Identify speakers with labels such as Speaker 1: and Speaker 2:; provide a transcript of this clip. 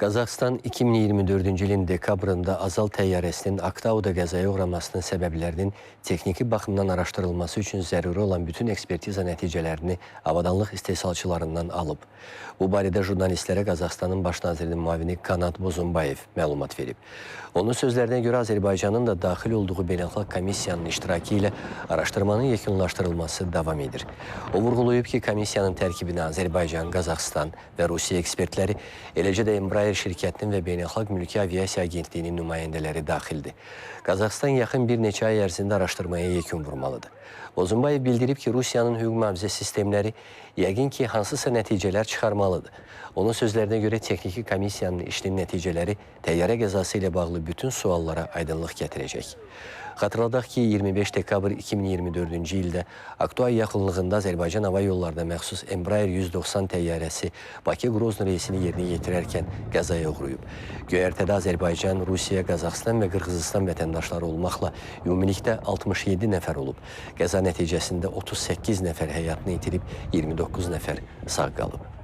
Speaker 1: Qazaxıstan 2024-cü ilin dekabrında Azal təyyarəsinin Aktauda qəzaya uğramasının səbəblərinin texniki baxımdan araşdırılması üçün zəruri olan bütün ekspertiza nəticələrini avadanlıq istehsalçılarından alıb. Bu barədə jurnalistlərə Qazaxıstanın baş nazirinin müavini Kanat Bozumbayev məlumat verib. Onun sözlərinə görə Azərbaycanın da daxil olduğu beynəlxalq komissiyanın iştirakı ilə araşdırmanın yekunlaşdırılması davam edir. O vurğulayıb ki, komissiyanın tərkibinə Azərbaycan, Qazaxıstan və Rusiya ekspertləri, eləcə də Embraer şirkətinin və Beynəlxalq Mülki Aviasiya Agentliyinin nümayəndələri daxildir. Qazaxıstan yaxın bir neçə ay ərzində araşdırmaya yekun vurmalıdır. Bozumbayev bildirib ki, Rusiyanın hüquq mühafizə sistemləri yəqin ki, hansısa nəticələr çıxarmalıdır. Onun sözlərinə görə texniki komissiyanın işinin nəticələri təyyarə qəzası ilə bağlı bütün suallara aydınlıq gətirəcək. Xatırladaq ki, 25 dekabr 2024-cü ildə Aktuay yaxınlığında Azərbaycan Hava Yollarına məxsus Embraer 190 təyyarəsi Bakı-Grozny reysini yerinə yetirərkən qəzaya uğrayıb. Göyərtədə Azərbaycan, Rusiya, Qazaxıstan və Qırğızıstan vətəndaşları olmaqla ümumilikdə 67 nəfər olub. Qəza nəticəsində 38 nəfər həyatını itirib, 29 nəfər sağ qalıb.